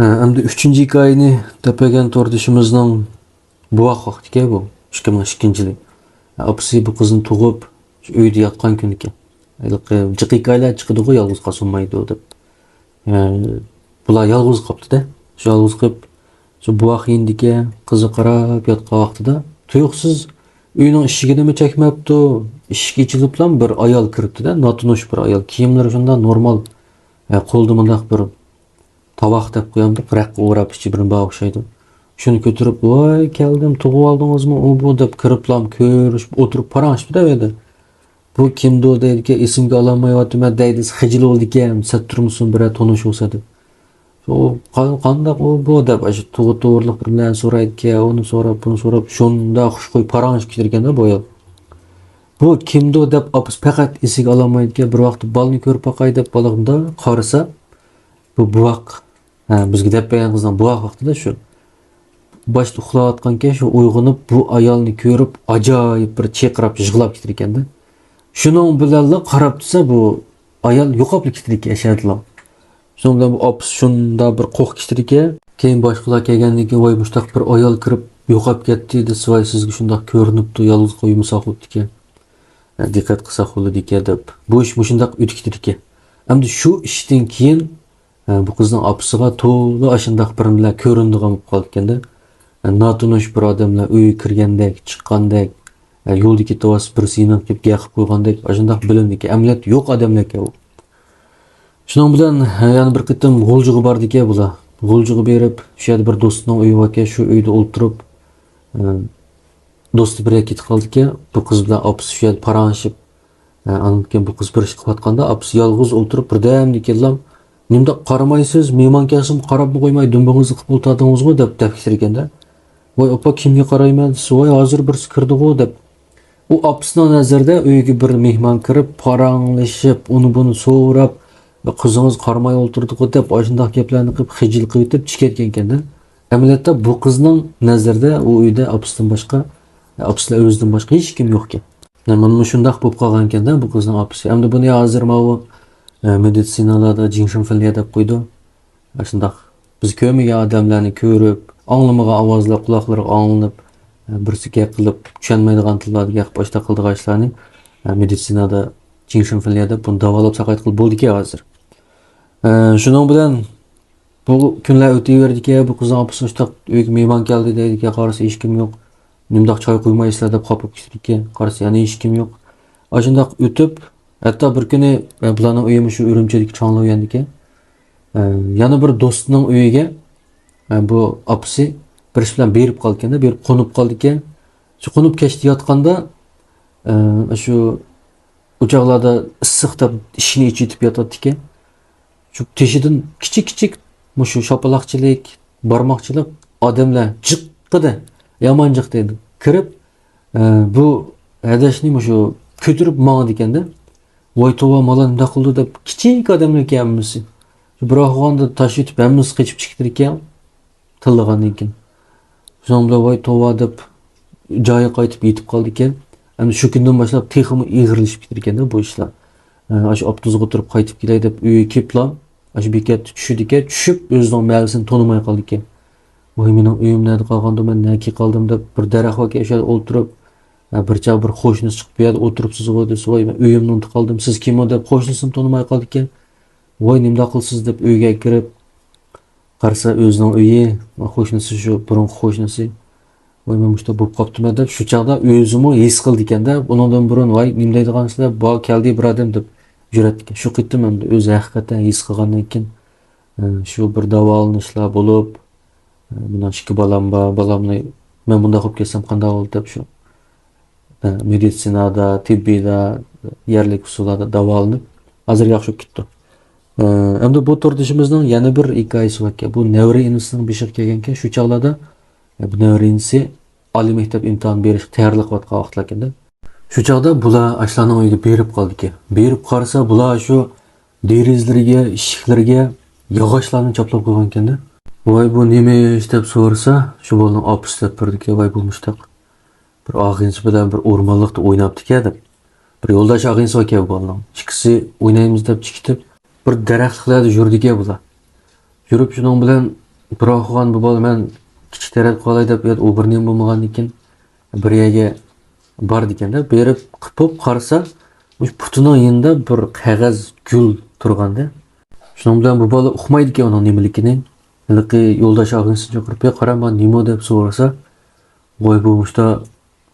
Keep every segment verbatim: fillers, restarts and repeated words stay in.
ھە، ئەمدى ئۈچىنچى ھېكايىنى دەپ بەرگەن توردىشىمىزنىڭ بوۋاق ۋاقتىكەن بۇ، ئىككى مىڭ ئىككىنچى يىلى. ئاپىسى بۇ قىزنى تۇغۇپ، شۇ ئۆيدە ياتقان كۈنىكەن. ھېلىقى جىق ھېكايىلەر چىقىدىغۇ، يالغۇز قاسۇنمايدۇ دەپ. ھە، بۇلار يالغۇز قاپتۇ-دە. شۇ يالغۇز قېلىپ، شۇ بوۋاق يېنىدىكى قىزىغا قاراپ ياتقان ۋاقتىدا، تۇيۇقسىز ئۆينىڭ ئىشىكىنىمۇ چەكمەپتۇ. ئىشىك ئېچىلىپلا بىر ئايال كىرىپتۇ-دە، ناتونۇش بىر ئايال. كىيىملىرى شۇنداق نورمال، ھە، قولىدا مۇنداق بىر تاۋاق دەپ قويامدۇق، رەققە ئوراپ ئىچى بىرنى بار ئوخشايدۇ. شۇنى كۆتۈرۈپ، ۋاي كەلدىم، تۇغۇۋالدىڭىزمۇ ئۇ بۇ دەپ كىرىپلام كۆرۈشۈپ ئولتۇرۇپ پاراڭلىشىپتۇ ئەۋەدە. بۇ كىمدۇ دەيدىكەن، ئېسىمگە ئالالمايۋاتىمەن دەيدۇ، خىجىل بولىدىكەن، سەت تۇرمىسۇن بىرەر تونۇش بولسا دەپ. ئۇ قا-، قانداق ئۇ بۇ دەپ ئاشۇ تۇغۇ توغرىلىق بىر نەرسە سورايدىكەن، ئۇنى سوراپ، بۇنى سوراپ، شۇنداق خۇشخۇي پاراڭلىشىپ كېتىدىكەن-دە بۇ ئايال. بۇ كىمدۇ دەپ ئاپىسى پەقەت ئېسىگە ئالالمايدىكەن، بىر ۋاقىتتا بالىنى كۆرۈپ باقاي دەپ بالىغا قارىسا، بۇ بوۋاق، ھە، بىزگە دەپ بەرگەن قىزنىڭ بوۋاق ۋاقتىدا شۇ. باشتا ئۇخلاۋاتقانكەن، شۇ ئويغىنىپ، بۇ ئايالنى كۆرۈپ، ئاجايىپ بىر چىرقىراپ يىغلاپ كېتىدىكەن-دە. شۇنىڭ بىلەنلا قاراپ تۇرسا، بۇ ئايال يوقاپلا كېتىدىكەن ئەشەدىلا. شۇنىڭ بىلەن بۇ ئاپىسى شۇنداق بىر قورقۇپ كېتىدىكەن. كېيىن باشقىلار كەلگەندىن كېيىن، ۋاي، مۇشتاق بىر ئايال كىرىپ يوقاپ كەتتى دېسە، ۋاي، سىزگە شۇنداق كۆرۈنۈپتۇ، يالغۇز قويمىساق بولىدىكەن، دىققەت قىلساق بولىدىكەن دەپ. بۇ ئىش مۇشۇنداق ئۆتۈپ كېتىدىكەن. ئەمدى شۇ ئىشتىن كېيىن ھە، بۇ قىزنىڭ ئاپىسىغا تولا ئاشۇنداق بىرەملەر كۆرۈنىدىغان بولۇپ قالىدىكەن-دە. ھە، ناتونۇش بىر ئادەملەر ئۆيگە كىرگەندەك، چىققاندەك، ھە، يولدا كېتىۋاتسا بىرسى يېنىغا كېلىپ گەپ قىلىپ قويغاندەك ئاشۇنداق بىلىنىدىكەن. ئەمەلىيەتتە يوق ئادەملەركەن ئۇ. شۇنىڭ بىلەن، ھە، يەنە بىر قېتىم غۇلجىغا باردىكەن بۇلار. غۇلجىغا بېرىپ، شۇ يەردە بىر دوستىنىڭ ئۆيى باركەن، شۇ ئۆيدە ئولتۇرۇپ، ھە، دوستى بىر يەرگە كېتىپ قالدىكەن، بۇ قىز بىلەن ئاپىسى شۇ يەردە پاراڭلىشىپ، ئە، ئاندىن كېيىن بۇ قىز بىر ئىش قىلىۋاتقاندا، ئاپىسى يالغۇز ئولتۇرۇپ، بىردەمدىن كېيىنلا، «نېمانداق قارىمايسىز؟ مېھمان كەلسىمۇ قاراپمۇ قويماي، دۈمبىڭىزنى قىلىپ ئولتۇراتتىڭىزغۇ؟» دەپ دەپ كېتىدىكەن-دە. «ۋاي ئاپا، كىمگە قارايمەن؟» دېسە، «ۋاي، ھازىر بىرسى كىردىغۇ» دەپ. ئۇ ئاپىسىنىڭ نەزىرىدە ئۆيگە بىر مېھمان كىرىپ، پاراڭلىشىپ، ئۇنى بۇنى سوراپ، «قىزىڭىز قارىماي ئولتۇردىغۇ» دەپ، ئاشۇنداق گەپلەرنى قىلىپ، خىجىل قىلىۋېتىپ چىقىپ كەتكەنكەن-دە. ئەمەلىيەتتە بۇ قىزنىڭ نەزىرىدە ئۇ ئۆيدە ئاپىسىدىن باشقا، ئاپىسى بىلەن ئۆزىدىن باشقا ھېچكىم يوقكەن. مانا مۇشۇنداق بولۇپ قالغانكەن-دە بۇ قىزنىڭ ئاپىسى. ئەمدى بۇنى ھازىر ماۋۇ، ئە، مېدىتسىنالاردا جىڭشىن فېنليە دەپ قويىدۇ. ئاشۇنداق بىز كۆرمىگەن ئادەملەرنى كۆرۈپ، ئاڭلىمىغان ئاۋازلار قۇلاقلىرىغا ئاڭلىنىپ، ئە، بىرسى گەپ قىلىپ، چۈشەنمەيدىغان تىللاردا گەپ قىلىپ، ئاشۇنداق قىلىدىغان ئىشلارنى، ئە، مېدىتسىنادا جىڭشىن فېنليە دەپ بۇنى داۋالاپ ساقايتقىلى بولىدىكەن ھازىر. ئە، شۇنىڭ بىلەن بۇ كۈنلەر ئۆتۈۋېرىدىكەن، بۇ قىزنىڭ ئاپىسى مۇشتاق ئۆيگە مېھمان كەلدى دەيدىكەن، قارىسا ھېچكىم يوق. نېمانداق چاي قۇيمايسىلەر دەپ خاپا بولۇپ كېتىدىكەن، قارىسا يەنە ھېچكىم يوق. ئاشۇنداق ئۆتۈپ، ھەتتا بىر كۈنى، ئە، بۇلارنىڭ ئۆيى مۇشۇ ئۈرۈمچىدىكى چاڭلۇيۈەندىكەن. ئە، يەنە بىر دوستىنىڭ ئۆيىگە، ئە، بۇ ئاپىسى بىر ئىش بىلەن بېرىپ قالىدىكەن-دە، بېرىپ قونۇپ قالىدىكەن. شۇ قونۇپ كەچتە ياتقاندا، ئە، شۇ ئۇ چاغلاردا ئىسسىق دەپ ئىشىكنى ئېچىۋېتىپ ياتاتتىكەن. شۇ تېشىدىن كىچىك-كىچىك مۇشۇ شاپىلاقچىلىك، بارماقچىلىق ئادەملەر جىققىدە، يامان جىق دەيدۇ. كىرىپ، ئە، بۇ ھەدەشنى مۇشۇ كۆتۈرۈپ ماڭىدىكەن-دە. ۋاي توۋا، مالا نېمانداق قىلدى دەپ كىچىك ئادەملەركەن ھەممىسى. شۇ بىراقغاندا تاش ئېتىپ ھەممىسى قېچىپ چىقىدىكەن. تىللىغاندىن كېيىن. شۇنىڭ بىلەن ۋاي توۋا دەپ جايىغا قايتىپ يېتىپ قالىدىكەن. ئەمدى شۇ كۈندىن باشلاپ تېخىمۇ ئېغىرلىشىپ كېتىدىكەن-دە بۇ ئىشلار. ئە، ئاشۇ ئاپتوبۇسقا ئولتۇرۇپ قايتىپ كېلەي دەپ ئۆيگە كېلىپلا، ئاشۇ بېكەتتە چۈشىدىكەن، چۈشۈپ ئۆزىنىڭ مەھەللىسىنى تونۇماي قالىدىكەن. ۋاي مېنىڭ ئۆيۈم نەدە قالغاندۇ، مەن نەگە قالدىم دەپ بىر دەرەخ باركەن، ئاشۇ يەردە ئولتۇرۇپ، ئە، بىر چاغ بىر قوشنىسى چىقىپ بۇ يەردە ئولتۇرۇپسىزغۇ دېسە، ۋاي مەن ئۆيۈمنى ئۇنتۇپ قالدىم، سىز كىم ئۇ دەپ قوشنىسىنى تونۇماي قالىدىكەن. ۋاي نېمانداق قىلىسىز دەپ ئۆيگە كىرىپ، قارىسا ئۆزىنىڭ ئۆيى، قوشنىسى شۇ بۇرۇنقى قوشنىسى. ۋاي مەن مۇشۇنداق بولۇپ قاپتىمەن دەپ شۇ چاغدا ئۆزىمۇ ھېس قىلىدىكەن-دە. ئۇنىڭدىن بۇرۇن ۋاي نېمە دەيدىغان ئىشلار، بار كەلدى بىر ئادەم دەپ يۈرەتتىكەن. شۇ قېتىم ئەمدى ئۆزى ھەقىقەتەن ھېس قىلغاندىن كېيىن، ئە، شۇ بىر داۋالىنىشلار بولۇپ، ئە، مېنىڭ ئىككى بالام بار، بالامنى مەن بۇنداق بولۇپ كەتسەم قانداق بولىدۇ دەپ شۇ، ئە، مېدىتسىنادا، تېببىيدا، يەرلىك ئۇسۇللاردا داۋالىنىپ، ھازىر ياخشى بولۇپ كېتىپتۇ. ئە، ئەمدى بۇ توردىشىمىزنىڭ يەنە بىر ھېكايىسى باركەن. بۇ نەۋرە ئىنىسىنىڭ بېشىغا كەلگەنكەن، شۇ چاغلاردا، ئە، بۇ نەۋرە ئىنىسى ئالىي مەكتەپ ئىمتىھان بېرىشكە تەييارلىق قىلىۋاتقان ۋاقىتلاركەن-دە. شۇ چاغدا بۇلار ئاشۇلارنىڭ ئۆيىگە بېرىپ قالدىكەن. بېرىپ قارىسا، بۇلار شۇ دېرىزىلىرىگە، ئىشىكلىرىگە ياغاچلارنى چاپلاپ قويغانىكەن-دە. ۋاي، بۇ نېمە ئىش دەپ سورىسا، شۇ بالىنىڭ ئاپىسى دەپ بېرىدىكەن. ۋاي، بۇ مۇشتاق بىر ئاغىنىسى بىلەن بىر ئورمانلىقتا ئويناپتىكەن دەپ. بىر يولداش ئاغىنىسى باركەن بۇ بالىنىڭ. ئىككىسى ئوينايمىز دەپ چىقىپ كېتىپ، بىر دەرەخلىكلەردە يۈرىدىكەن بۇلار. يۈرۈپ شۇنىڭ بىلەن بىراق ئوقۇغان بۇ بالا مەن كىچىك تەرەت قىلاي دەپ، ئۇ يەردە ئوبورنىيم بولمىغاندىكىن بىر يەرگە بارىدىكەن-دە، بېرىپ قىپىپ قارىسا، مۇشۇ پۇتىنىڭ يېنىدا بىر قەغەز گۈل تۇرغاندا. شۇنىڭ بىلەن بۇ بالا ئۇقمايدىكەن ئۇنىڭ نېمىلىكىنى. ھېلىقى يولداش ئاغىنىسىنى چاقىرىپ، «يا قارا، مانا نېمە؟» دەپ سورىسا، ۋاي، بۇ مۇشتا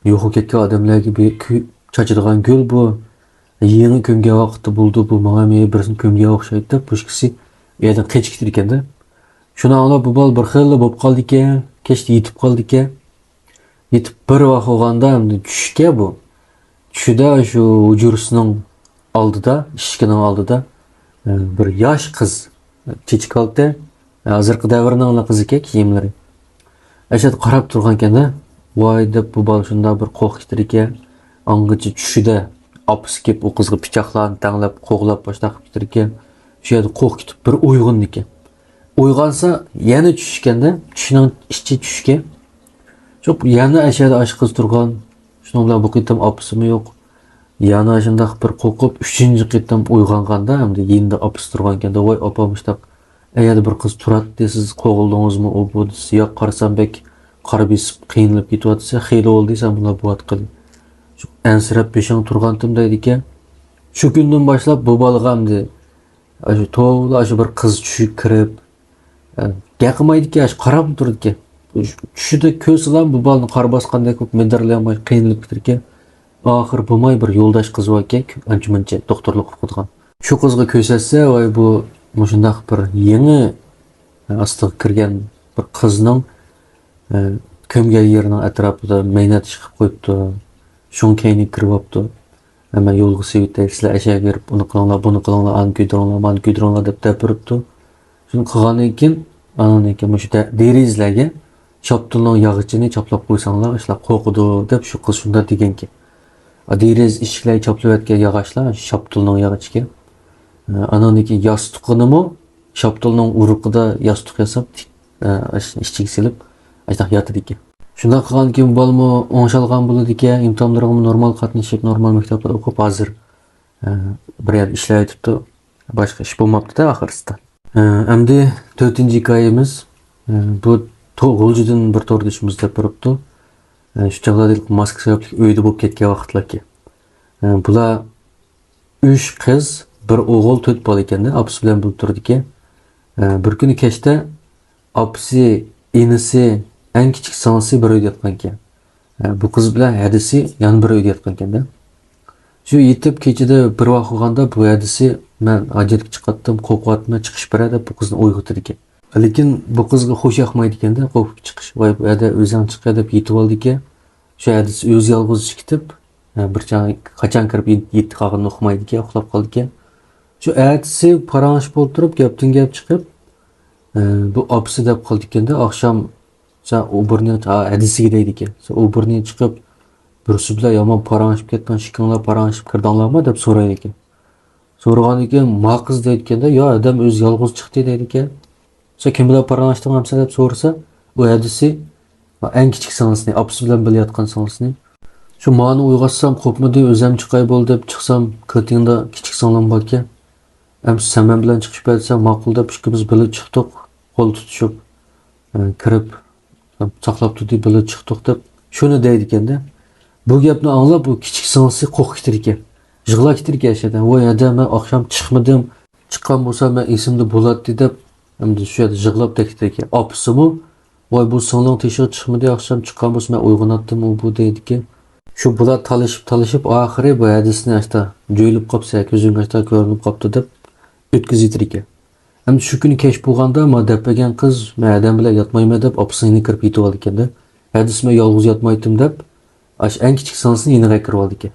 يوقىلىپ كەتكەن ئادەملەرگە بىر كۈ-، چاچىدىغان گۈل بۇ. يېڭى كۆمگەن ۋاقىتتا بولدى، بۇ ماڭا مېنى بىرسىنى كۆمگەن ئوخشايدۇ دەپ، بۇ ئىككىسى ئۇ يەردىن قېچىپ كېتىدىكەن-دە. شۇنى ئاڭلاپ بۇ بالا بىر خىللا بولۇپ قالدىكەن، كەچتە يېتىپ قالدىكەن. يېتىپ بىر ۋاق بولغاندا ئەمدى چۈشكە بۇ. چۈشىدە شۇ ھۇجرىسىنىڭ ئالدىدا، ئىشىكىنىڭ ئالدىدا، ئە، بىر ياش قىز، چېچىكالتە، ھازىرقى دەۋرنىڭ قىزىكەن كىيىملىرى. ئەشەدە قاراپ تۇرغانكەن-دە، ۋاي دەپ بۇ بالا شۇنداق بىر قورقۇپ كېتىدىكەن. ئاڭغىچە چۈشىدە ئاپىسى كېلىپ ئۇ قىزغا پىچاقلارنى تەڭلەپ، قوغلاپ، باشلاپ قىلىپ كېتىدىكەن. شۇ يەردە قورقۇپ كېتىپ بىر ئويغىنىدىكەن. ئويغانسا يەنە چۈشكەن-دە، چۈشنىڭ ئىچى چۈشكەن. شۇ يەنە ئەشەدە ئاشۇ قىز تۇرغان. شۇنىڭ بىلەن بۇ قېتىم ئاپىسىمۇ يوق. يەنە شۇنداق بىر قورقۇپ، ئۈچىنچى قېتىم ئويغانغاندا، ئەمدى يېنىدا ئاپىسى تۇرغانكەن-دە، ۋاي ئاپا، مۇشتاق ئەيەردە بىر قىز تۇراتتى، سىز قوغلىدىڭىزمۇ ئۇ بۇ دېسە، ياق، قارىسام بەك قارا بېسىپ قىينىلىپ كېتىۋاتىسەن، خېلى بولدى سەن بۇنداق بولۇۋاتقىلى. شۇ ئەنسىرەپ بېشىڭ تۇرغانتىم دەيدىكەن. شۇ كۈندىن باشلاپ بۇ بالىغا ئەمدى ئاشۇ تولا ئاشۇ بىر قىز چۈشىگە كىرىپ، ئە، گەپ قىلمايدىكەن، ئاشۇ قاراپلا تۇرىدىكەن. چۈشىدە كۆرسىلا بۇ بالىنى قار باسقاندەك بولۇپ مىدىرلىيالماي قىينىلىپ كېتىدىكەن. ئاخىرى بولماي بىر يولداش قىز باركەن، ئانچە-مۇنچە دوختۇرلۇق ئوقۇغان. شۇ قىزغا كۆرسەتسە، ۋاي بۇ مۇشۇنداق بىر يېڭى ئاستىغا كىرگەن بىر قىزنىڭ، ئە، كۆمگەن يېرىنىڭ ئەتراپىدا مەينەت ئىش قىلىپ قويۇپتۇ. شۇڭ كەينىگە كىرىۋاپتۇ. ھەممە يولغا سېۋىتەي، سىلەر ئەشەگە بېرىپ، ئۇنى قىلىڭلار، بۇنى قىلىڭلار، ئانى كۆيدۈرۈڭلار، مانى كۆيدۈرۈڭلار دەپ دەپ بېرىپتۇ. شۇنى قىلغاندىن كېيىن، ئاندىن كېيىن مۇشۇ دە-، دېرىزىلەرگە شاپتۇلنىڭ ياغىچىنى چاپلاپ قويساڭلار، ئىشلار قورقىدۇ دەپ شۇ قىز شۇنداق دېگەنكەن. ئا، دېرىزە ئىشىكلەرگە چاپلىۋەتكەن ياغاچلار شاپتۇلنىڭ ياغىچىكەن. ئە، ئانىڭدىن كېيىن ياستۇقىنىمۇ شاپتۇلنىڭ ئۇرۇقىدا ياستۇق ياساپ، تىك-، ئە، ئىچىگە سېلىپ، ئاشۇنداق ياتىدىكەن. شۇنداق قىلغاندىن كېيىن بالىمۇ ئوڭشالغان بولىدىكەن، ئىمتىھانلىرىغىمۇ نورمال قاتنىشىپ، نورمال مەكتەپتە ئوقۇپ، ھازىر، ئە، بىر يەردە ئىشلەۋېتىپتۇ. باشقا ئىش بولماپتۇ-دە ئاخىرسىدا. ئە، ئەمدى تۆتىنچى ھېكايىمىز، ئە، بۇ تو-، غۇلجىدىن بىر توردىشىمىز دەپ بېرىپتۇ. ئە، شۇ چاغلاردا ماسكا سەۋەبلىك ئۆيدە بولۇپ كەتكەن ۋاقىتلاركەن. ئە، بۇلار ئۈچ قىز، بىر ئوغۇل، تۆت بالا ئىكەن-دە، ئاپىسى بىلەن بىللە تۇرىدىكەن. ئە، بىر كۈنى كەچتە ئاپىسى، ئىنىسى، ئەڭ كىچىك سىڭلىسى بىر ئۆيدە ياتقانىكەن. ئە، بۇ قىز بىلەن ھەدىسى يەنە بىر ئۆيدە ياتقانىكەن-دە. شۇ يېتىپ كېچىدە بىر ۋاق بولغاندا بۇ ھەدىسى، «مەن ھاجەتكە چىقاتتىم، قورقۇۋاتىمەن، چىقىش بېرە» دەپ بۇ قىزنى ئويغىتىدىكەن. لېكىن بۇ قىزغا خوش ياقمايدىكەن-دە، قورقۇپ چىقىش. «ۋاي، بۇ ھەدە ئۆزۈڭ چىقە» دەپ يېتىۋالىدىكەن. شۇ ھەدىسى ئۆزى يالغۇز چىقىپ كېتىپ، ئە، بىر چاغ قاچان كىرىپ يېتىپ قالغىنىنى ئۇقمايدىكەن، ئۇخلاپ قالىدىكەن. شۇ ئەتىسى پاراڭلىشىپ ئولتۇرۇپ، گەپتىن گەپ چىقىپ، ئە، بۇ ئاپىسى دەپ قالىدىكەن-دە، ئاخشام سەن ئوبورنىيە، ھە، ھەدىسىگە دەيدىكەن. سەن ئوبورنىيە چىقىپ، بىرسى بىلەن يامان پاراڭلىشىپ كەتتىڭ، ئىككىڭلار پاراڭلىشىپ كىردىڭلارمۇ دەپ سورايدىكەن. سورىغاندىن كېيىن، ما قىز دەيدىكەن-دە، يا، ئادەم ئۆزى يالغۇز چىقتى دەيدىكەن. سەن كىم بىلەن پاراڭلاشتىڭ ئەمسە دەپ سورىسا، ئۇ ھەدىسى، ئەڭ كىچىك سىڭلىسىنى، ئاپىسى بىلەن بىللە ياتقان سىڭلىسىنى. شۇ مانى ئويغاتسام قوپمىدى، ئۆزەم چىقاي بولدى دەپ چىقسام، كىرتىڭدا كىچىك سىڭلىم باركەن. ئەمسە سەن مەن بىلەن چىقىش بەرسەڭ ماقۇل دەپ ئىككىمىز بىللە چىقتۇق. قول تۇتۇشۇپ، ئە، كىرىپ، ساقلاپ تۇردى، بىللە چىقتۇق دەپ شۇنى دەيدىكەن-دە. بۇ گەپنى ئاڭلاپ، بۇ كىچىك سىڭلىسى قورقۇپ كېتىدىكەن. يىغلاپ كېتىدىكەن ئەشەدە. ۋاي ھەدە، مەن ئاخشام چىقمىدىم. چىققان بولسام مەن ئېسىمدە بولاتتى دەپ، ئەمدى شۇ يەردە يىغلاپ كېتىدىكەن. ئاپىسىمۇ، ۋاي بۇ سىڭلىڭ تېشىغا چىقمىدى، ئاخشام چىققان بولسا مەن ئويغىناتتىم ئۇ بۇ دەيدىكەن. شۇ بۇلار تالىشىپ، تالىشىپ، ئاخىرى بۇ ھەدىسىنى ئاشتا جۆيلۈپ قاپسە، كۆزۈڭگە ئاشتا كۆرۈنۈپ قاپتۇ دەپ ئۆتكۈزۈۋېتىدىكەن. ئەمدى شۇ كۈنى كەچ بولغاندا، ما دەپ بەرگەن قىز، مەن ھەدەم بىلەن ياتمايمەن دەپ، ئاپىسىنىڭ يېنىغا كىرىپ يېتىۋالىدىكەن-دە. ھەدىسى مەن يالغۇز ياتمايتتىم دەپ، ئاشۇ ئەڭ كىچىك سىڭلىسىنى يېنىغا كىرىۋالىدىكەن.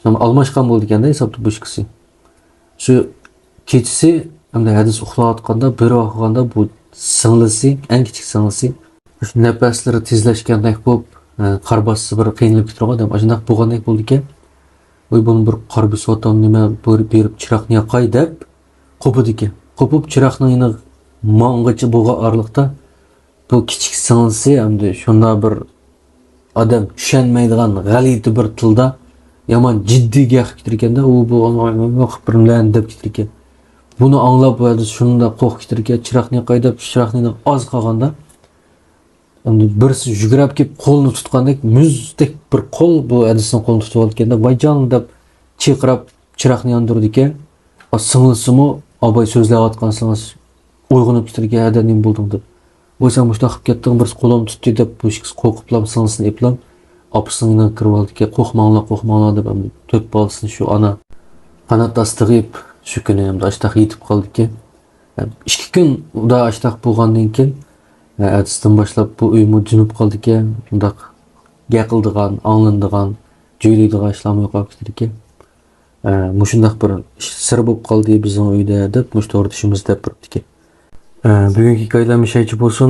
شۇنداق ئالماشقان بولىدىكەن-دە، ھېسابتا بۇ ئىككىسى. شۇ كېچىسى، ئەمدى ھەدىس ئۇخلاۋاتقاندا، بىر ۋاق بولغاندا بۇ سىڭلىسى، ئەڭ كىچىك سىڭلىسى، شۇ نەپەسلىرى تېزلەشكەندەك بولۇپ، ئە، قار باسسا بىر قىينىلىپ كېتىدىغۇ ئادەم، ئاشۇنداق بولغاندەك بولىدىكەن. ۋاي، بۇنى بىر قار بېسىۋاتامدۇ نېمە، بېرىپ، بېرىپ چىراغنى ياقاي دەپ قوپىدىكەن. قوپۇپ چىراغنىڭ يېنىغا ماڭغىچە بولغان ئارىلىقتا بۇ كىچىك سىڭلىسى ئەمدى شۇنداق بىر ئادەم چۈشەنمەيدىغان غەلىتە بىر تىلدا يامان جىددىي گەپ قىلىپ كېتىدىكەن-دە، ئۇ بۇ بىر نېمىلەرنى دەپ كېتىدىكەن. بۇنى ئاڭلاپ، بۇ ھەدىس شۇنداق قورقۇپ كېتىدىكەن، چىراغنى ياقاي دەپ، چىراغنى ئاز قالغاندا، ئەمدى بىرسى يۈگرەپ كېلىپ قولىنى تۇتقاندەك، مۇزدەك بىر قول بۇ ھەدىسنىڭ قولىنى تۇتۇۋالىدىكەن، ۋايجان دەپ چىرقىراپ چىراغنى ياندۇرىدىكەن. ئا، سىڭلىسىمۇ، ئاباي سۆزلەۋاتقان سىڭلىسى ئويغىنىپ كېتىدىكەن، ھەدە نېمە بولدۇڭ دەپ. ۋاي سەن مۇشۇنداق قىلىپ كەتتىڭ، بىرسى قولۇمنى تۇتتى دەپ، بۇ ئىككىسى قورقۇپلا سىڭلىسىنى ئېپىلاپ، ئاپىسىنىڭ يېنىغا كىرىۋالىدىكەن، قورقماڭلار، قورقماڭلار دەپ، ئەمدى تۆت بالىسىنى شۇ ئانا قانات ئاستىغا ئېلىپ، شۇ كۈنى ئەمدى ئاشتاق يېتىپ قالدىكەن. ئىككى كۈن ئۇدا ئاشتاق بولغاندىن كېيىن، ئەتىسىدىن باشلاپ بۇ ئۆيمۇ جىمىپ قالدىكەن. ئۇنداق گەقىلدىغان، ئاڭلىنىدىغان، جۆيلەيدىغان ئىشلارمۇ يوقاپ كېتىدىكەن. ئە، مۇشۇنداق بىر ئىش سىر بولۇپ قالدى بىزنىڭ ئۆيدە دەپ، مۇشۇ توردىشىمىز دەپ بېرىپتىكەن. ئە، بۈگۈنكى ھېكايىلەر مۇشۇ يەرچە بولسۇن.